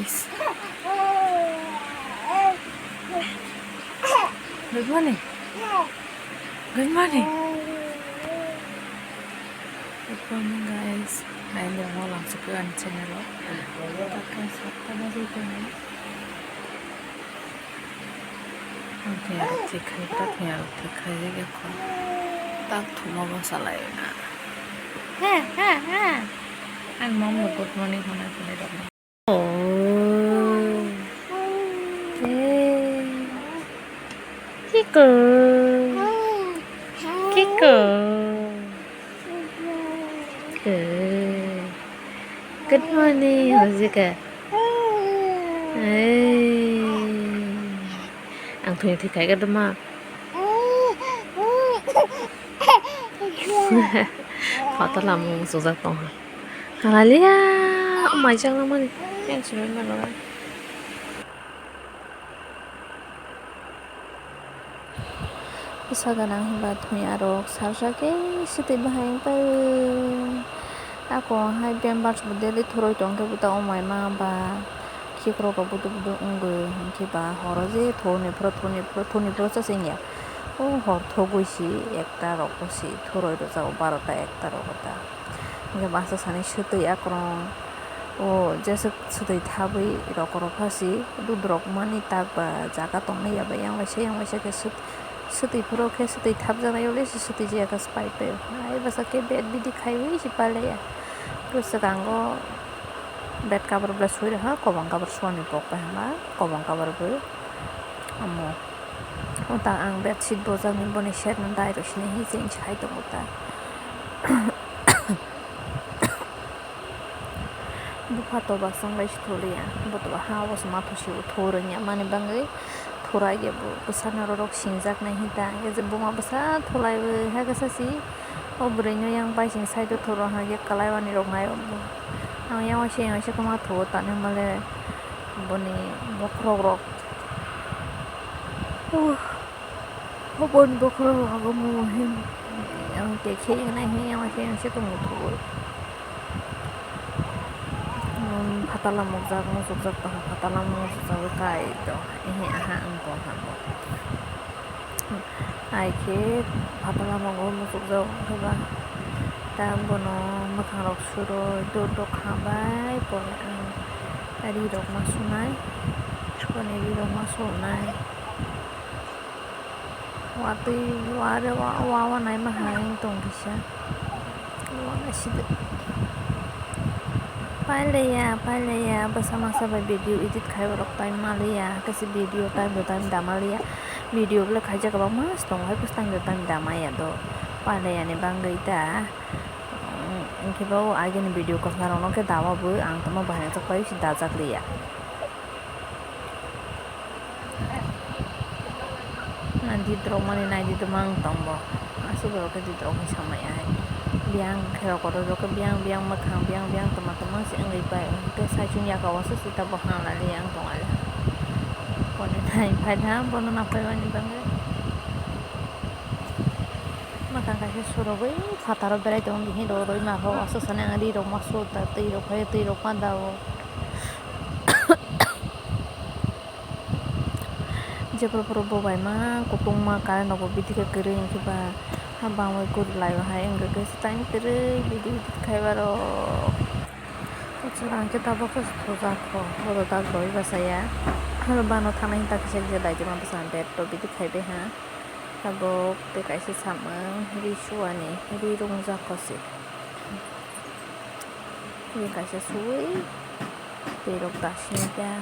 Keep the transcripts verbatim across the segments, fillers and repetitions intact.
Good morning. Good morning. Good morning, guys. Nai de mo lang sukui ani channel o. Takha satta baji tongo. Ang thwi arok thik khai, ta thwi arok thik khai, je khe kho. Tak thuma bwsa lai na. Ani mom no good morning hwnwi hwnwi rok. Oh. Hey. Kiko. Kiko. Good. Good morning, Hojika. Hey. Ang thwi thwi khai ka duma. Phatala mung sujak tong ha. Halalia, oh my, chang nang mani. Yang simi mano. Bwsa gwnang hinba thwi arok salsa khe swtwi bahai wng pai. Ako hai members bo daily thurui tong khe bo ta oh my ma ba khikrok rok budu budu wngwi hinkhe ba horo je thurni phuru thurni phuru thurni phuru cha se wngya. O hor thugwi si ekta rok bo si thurui rwjago barota ekta rogo ta. Hingke basa sani swtwi akorong o jeswk swtwi thabwi rokoro phasi dudrok mani tak ba jaga tongnai ya ba yang waisa yang waisa khe swt-, swtwi phuru khe swtwi thapjaknai ule se swtwi jaya khe se pai pai o. Ai bwsa khe bed bidi khaiwi se palaiya. Bwswk ang o bed cover ble sui rwha, kobong cover suani pok bai hwnba kobong cover bo omo. Ota ang bedsheet bojakni boni setno dai rw sini hi change khai tongo ta. Bupha toba chwng bai se tholiya, bo toba ha o se matho se o thorwngya mani bagwi thorai ya bo bwsano rorok singjak nai hinta hwnkhe je buma bwsa tholai bo ha khe sasi o bwrwino yang bai sini side o thoro hwnkhe kwlai manwi rok nai rok bo ang yang waisa yang waisa khe matho o tani male boni bokhorok rok. Hoboni bokhorok rok agamo hin ang tekhe nai hin yang se tong thugwi. Phatala mokjak musukjak tong phatala musukjak kai to ehe aha ang tong hamo. Ai khe phatala mogo musukjak khe ba ta bono mwkhang rok suroi dur dur kha bai pore ang ri rok ma sunai boni ri rok ma sunai. Watwi ware wa wa wa naima hai wng tong kisa. Wa naiside. Paileya paileya bwsa masa bai video edit khai borok time maliya kisa video time to time da maliya. Video bole khaijak kwbangma se tongo hai bwskango time da maya do. Paileya ni bagwi ta. Hwnkhe bo agini video kwcharo no khe dawa bo ang tamo bahai rok pai se dajak liya. Na didrok mani nai didrok mang tong bo. Aswk borok khe didrok ni samai ai. Biyang khe rokoro rok khe biyang biyang mwkhang biyang biyang tongma tongma se wngwi pai. Tei saichung yaka o se sita bo hang lai yang tong ai. Kone nai phai tha bono na phai mani bagwi. Mwkhang kaisa surogwi phataro berai tongo bihik rok rwi ma rok aswk sani ang ri rok ma sur ta twi rok phai twi rok ma da o. Jebra borok bo bai ma kutung ma current rok bo bidi khe kwrwi hwnkhe ba ha bangwi guri lai o hai wngkha khe time kwrwi video edit khai ba rok. Kuchuk ang khe tabuk khe thujak kho bodo dak rwi bachaya. Hwnba no thangna hwnba kisa kisa daijima bwsa bed rok bidi khai bai ha. Tabuk tei kaisa samung ri suani ri rungjak kho se. Ri kaisa suwi twi rok da sini khe.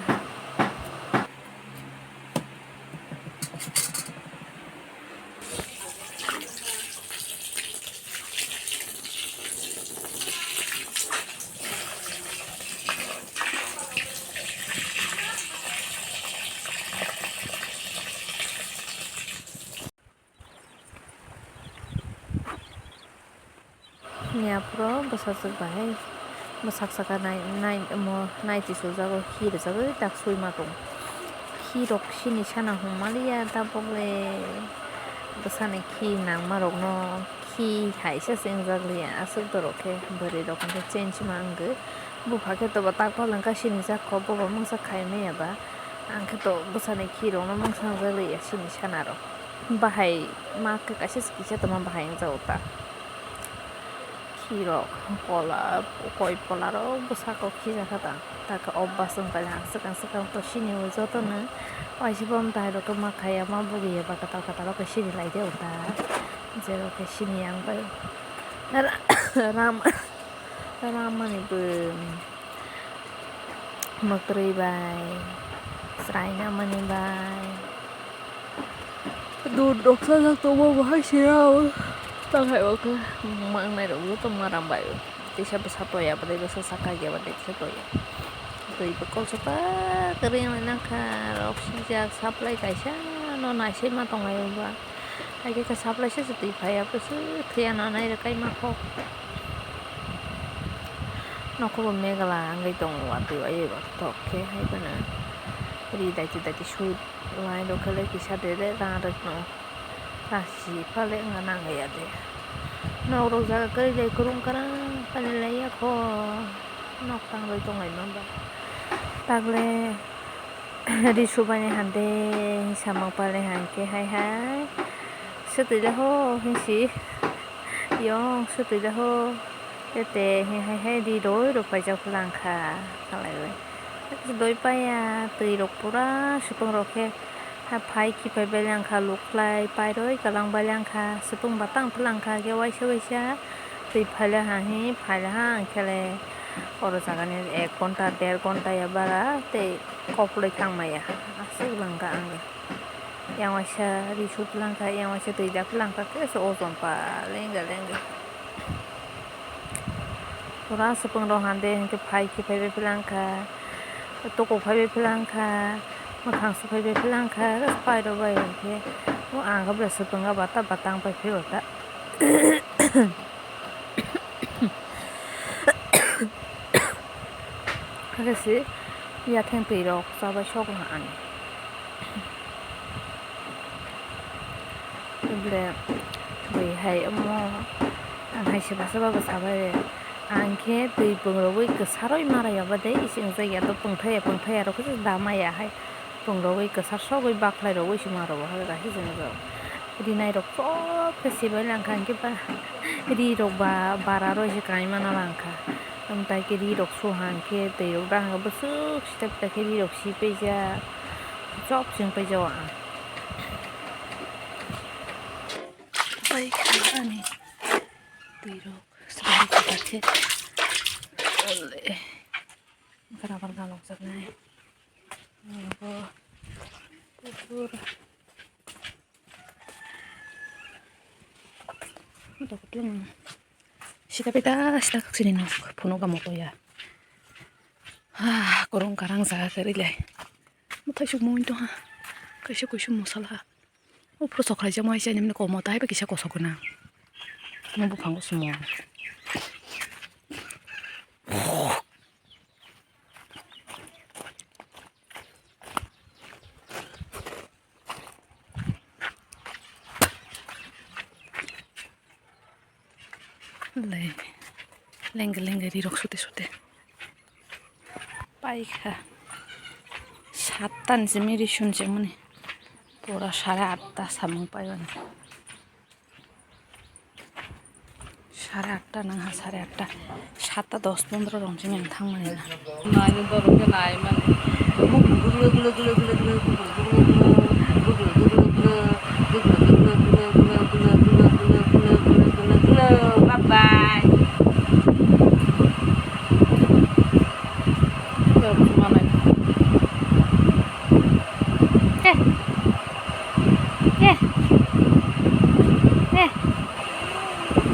Ni aphuru bwsajwk bai bwsak saka nai nai omo naiti sujagwi khi rwjagwi tak swi ma tongo. Khi rok sini sana hum maliya tabuk le bwsani khi nangma rokno khi hai se se wngjak liya aswk dorok khe bwrwi rok hwnkhe change ma wngwi Bupha khe to bo tak paleng ka sini jak kho, bo bo mungsa khai manya ba. Ang khe to bwsani khirokno mungsa wngjakliya sini sana rok. Bahai ma khe kaisa se kisa tongma bahai wngjago ta. Khirok kola koi pola rok bwsako khijak kha ta. Ta khe obas wng paileng ang swkang swkang to sini o jotono waisa bo mwtai rok ma khaiya ma bugiya ba kwtal kwtal o khe sini lai de o ta. Jerok khe sini yang bai ram. Ramani bo mwkrwi bai, chwrainamani bai. Dudrok sajak tongma bo hai se rw. Tang hai o khe mangnairok bo tongma ram bai o. Teisa bwsa toya, bwdai bwsa saka ya, bwdai bwsa toya. Twi bo kolsok ta kwrwi wngwi nangkha, rok sijak, supply kaisa no naisai ma tong lai o ba. Hai khe khe supply se se twi phai ya, bwswk thwi ya nanai rwkai ma kho. Nokho bo megla wngwi tongo, watwi bai eba tok khe hai phano ri daiti daiti sut lai rok khe le kisa de de rang rok no rang si pha le wngna nang ya de. Nok rok jaga kwrwi lai kwrwng kwrwng pali lai ya kho, nok tang rwi tong lai ma ba tak le. Ri subaini hande hinsamung pale hangke hai hai. Swtwi le ho hinsi. Yong swtwi le ho. Tete hin hai hai ri roi rok paijak phalangkha. Khalaiwi. Doi paya twi rok pura swpang rok khe. Ha phai khipai bai langkha luklai pairoi kalang bai langkha swpang batang phalangkha khe waisa waisa. Twi phaile ha hi phaile ha ang khe le. Oro jaga ni ek ghonta der ghonta ya bara tei. Koploi thang maya, aswk langkha ang. Yang waisa ri su langkha, yang waisa twi jak langkha, khe se ojon pa lengga lengga. Pura swpang rok hande hinkhe phai khe phaibai phlangkha, toko phaibai phlangkha, mwkhang su phaibai phlangkha, khe se pai rok bai hinkhe, o ang khe bwlai swpang bata bata ang pai phai o ta. Hakhe se yatheng twi rok chabai sok laha ani. Ble bui hai omo ang hai se basa baba sabai re. Ang khe twi pung rogwi kwsaroi mara ya ba de isi wng jak ya to pung thai ya pung thai ya rok khe da maya hai. Pung rogwi kwchar sogwi baklai rogwi se ma rogo hai bai khe chwng rok. Rinai rok chop khe sibai langkha hinkhe ba ri rok ba bara roi se kai mana langkha. Amtai khe ri rok su hang khe twi rok da hang khe bwswk sita pita khe ri rok si paijak. Chop chwng paijak o ang. Pai kha ani twi rok swbai kwchar khe. Ole. Rubber galokjaknai. Abo kukur. Dokotwng. Sita pita sita kaksini nok. Phunuk amo koya. Ah, korong karang jaga kwrwi lai. Mwthai suk mui tongha. Kaisa kuisuk mosala. Uphuru sokhlai jakma hai se nini komo tai bai kisa kosok gwnang. Omo buphango sumo. Lengga lengga ri rok sute sute. Paikha. Satta ni simi ri sun se mani. Pura sare atta samung paibani. Sare atta nang ha sare atta. Satta dos pondro rong simi ang thang mani na. Nai ni borok khe nai mani. Bye bye. Eh. Eh. Eh.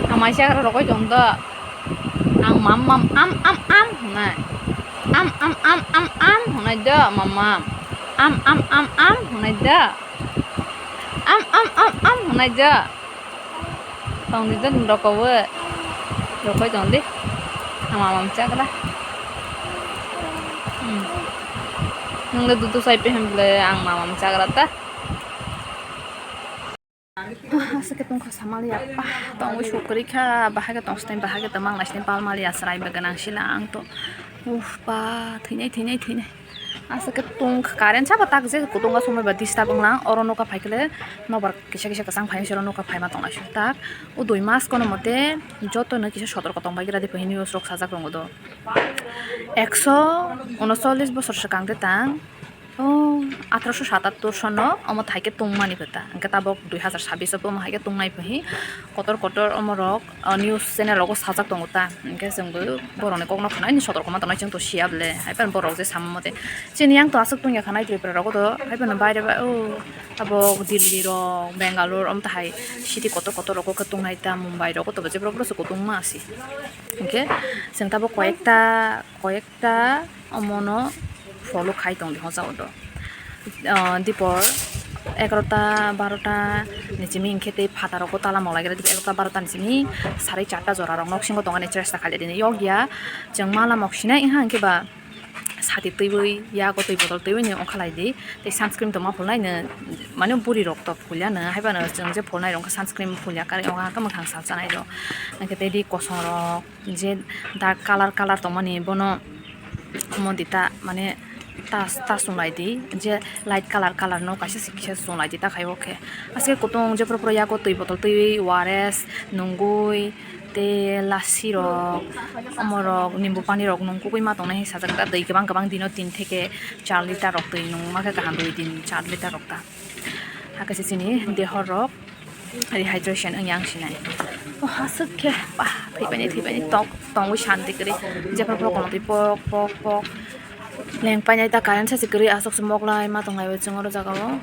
Ang mai chagra rogoi tong do. Ang mam mam am am am hwnai. Am am am am am hwnai do mam mam. Am am am am hwnai do. Am am am am hwnai do. Tong di do rokobwi. Rokoi tong di. Ang mam mam chagra. Hmm. Nwng le dudu chai pe hwn bwle ang mam mam chagra ta. Aswk khe tongkha samaliya, pah, tongwi sukrikha, bahai khe tongsnai, bahai khe tongmang naisnai, palmaliya, chwraibo gwnang sila ang to, Uf, ba, thwinai, thwinai, thwinai. Aswk khe tung current sabo tak je kutung o somoi ba disturb wnglang. Oro nokha phai khe le nobar kisa kisa kwchang phai se oro nokha phaima tongnai suk tak. O dui mas kono mote joto no kisa sotorko tong bai gra de phai news rok sajak tongo do. Ekso unocholish bosor swkang de tang. O athroso satattor sono omo thaikhe tungmani pha ta. Hwnkhe tabok dui hazar sabbish o omo haikhe tungnai pha hi kotor kotor omorok, o, news channel rogo sajak tongo ta. Hwnkhe chwngbo borokni kokno khwnai ni sotorkoma tongnai chwngto siya bwle. Haiphano borok je sama mate. Chini yang to aswk tungya kha nai Tripura rogo do. Haiphano baire ba, o, abo Delhi rok, Bangalore, omo tahai city kotor kotor rogo khe tungnai ta, Mumbai rogo to je borok borok se kutungma asi. Hwnkhe chwng tabok koyekta, koyek ta omono follow khai tong di hoja o do. Ah, dipor egarota, barota ni simi hwnkhe tei phataro ko tala mok lai gra, dipor egarota, barota ni simi sarai charta jora rok nok singo tongani chesta khai di. Yok ya, chwng mala mok sinai wngkha hwnkhe ba sati twiwi, yago twi botol twiwi ni ongkha lai di. Tei sunscreen tongma phulnai no, mane buri rok to phulya no, haiphano chwng je phulnai rok wngkha sunscreen phulya, kari ongkha hwnkhe mwkhang sal chanai rok. Hwnkhe tei ri kosong rok. Je dark colour colour tongmani bono omo di ta, mane ta, ta chumlai di, je light colour colour no kaisa se kisa chumlai di ta khai o khe. Aswk kutung je phuru phuru yago twi botol twi, O R S nungwi, tei lassi rok, omo rok, nimbu pani rok nung kubui ma tongnai hinwi sajak ta. Twi kwbang kwbang dino tin theke char litre rok twi nungma khe kaham, dui din char litre rok ta. Hakhe se chini dehor rok rehydration wngya wng sinai. O aswk khe, ba, thwibaini, thwibaini tok, tongwi santi kwrwi. Jephru phru kono twi pok, pok, pok. Leng painai ta current sachi kwrwi aswk se moklai ma tonglai o chwng oro jaga o.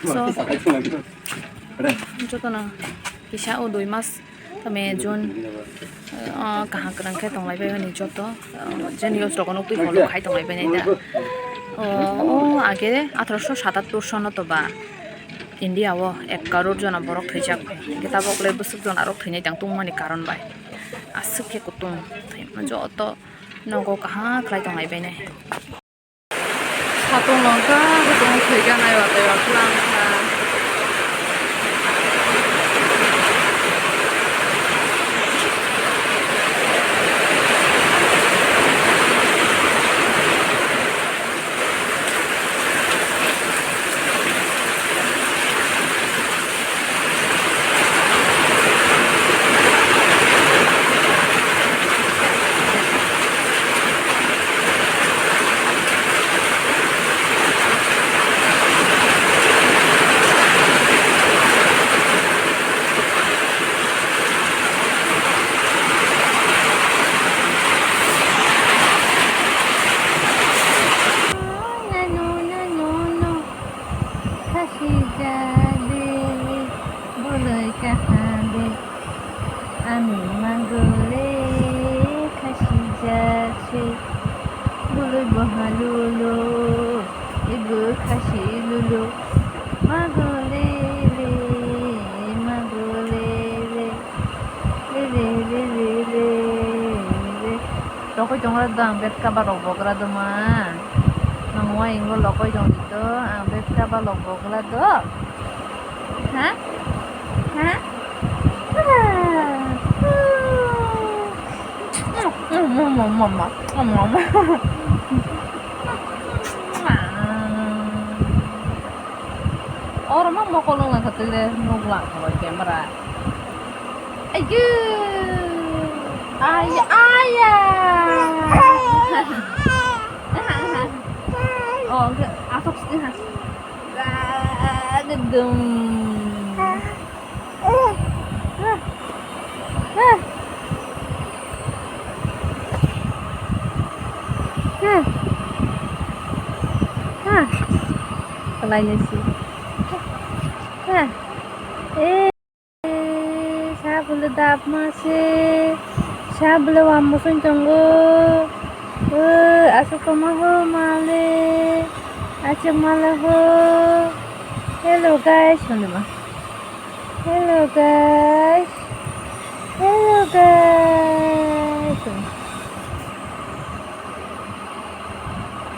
So, jotono kisa o dui mas. May, June, ah, kaham kwrwng khe tonglai bai mani joto, ah, je news rogo nukgwi follow khai tonglai bai nai da. O, o age athroso satattor sono to ba India o ek karor jona borok thwijak, hwnkhe tabok le bwswk jona rok thwinai tang tungmani karon bai. Aswk khe kutung joto nogo kaham khlai tonglai bai nai. Satung longkha, satung thwikha nai watwi rok twlang kha. Khasijak de, boloi kaha de, ani mago le khasijak se, boloi boha lulo, ebo khasi lulo, mago le le, mago le le. Re, re, re, re, re, re. Rokoi tongo do ang bed cover rok bogra do ma. Nang uaingo lokoi tong di do ang bed cover rok bogra do. Ha? Ha? Oro ma mokol wng kha twi le nuk lang kha bai camera. Ayu. Ay, aya. Oh, enggak, asok sini ha. Ga gedung. Kelainasi. Eh. Sa bwlwi dapma se, sa bwlwi wambo song tongo. O, aswk tongma ho male, aswk male ho. Hello guys, hwnwi ma. Hello guys. Hello guys.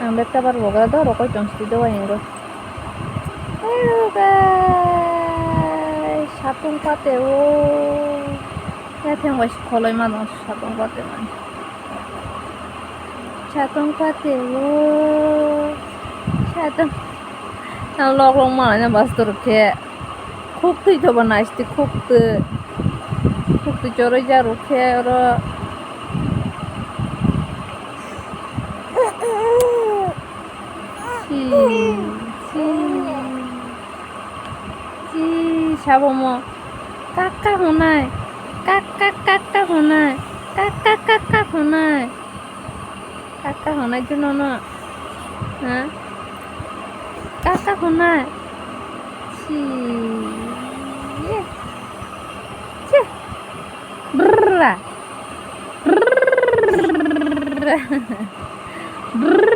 Ang bed cover bogra do, rokoi tong sidi do, waingo. Hello guys, satung pate o. Yatheng bai kholoi mano satung pate mani. Satong pate o. Satong. Ang lok lok malai na bus dorok khe. Khuk twi thoba naisti khuk twi. Khuk twi choroi ja rw khe oro. Si, si, si, sabo mo. Kak, kak hwnai. Kak, kak, kak, kak hwnai. Kak, kak, kak, kak hwnai. Kak, kak hwnai tu nono. Ha? Kak, kak hwnai. Si. Ye. Si. Brrra. Brrra. Brrra.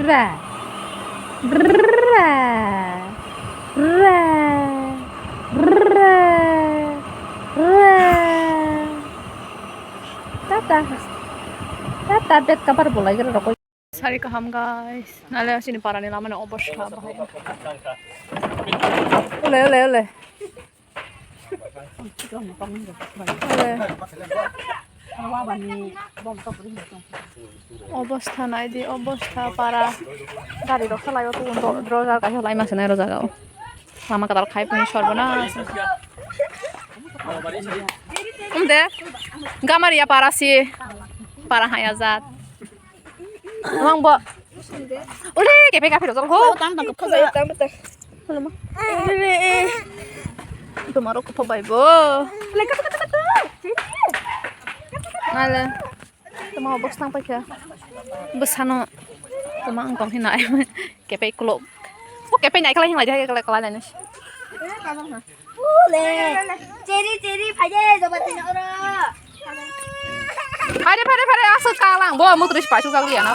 Brrra. Brrra. Brrra. Brrra. Tata. Tata, bed cover bolai gira rokoi. Sari kaham, guys. Nale sini parani lama ni obostha bahai. Ole, ole, ole. Obostha nai di, obostha para. Gari rok salai o, tubun dro-, drojar kaisa lai ma se nai ro jaga o. Lama kadal khai puni sorbo na. Umde, Gamaria para si, para haya jat. Mang bo. Ule, kepe kape rojak ho. Tang tang kepha jaya. Tang tang. Ule ma. Ule, eh. Tomaro kepha bai bo. Ule, kata, kata, kata. Ale. Toma obostang paikha. Bwsano. Toma ang tong hinai. Kepe kulok. O kepe nai kala hinai, kala, kala nai. Ule. Cheri, cheri, phaide, joba tino oro. Phaide, phaide, phaide, aswk kalang. Bo mutris paisuk jak liya na.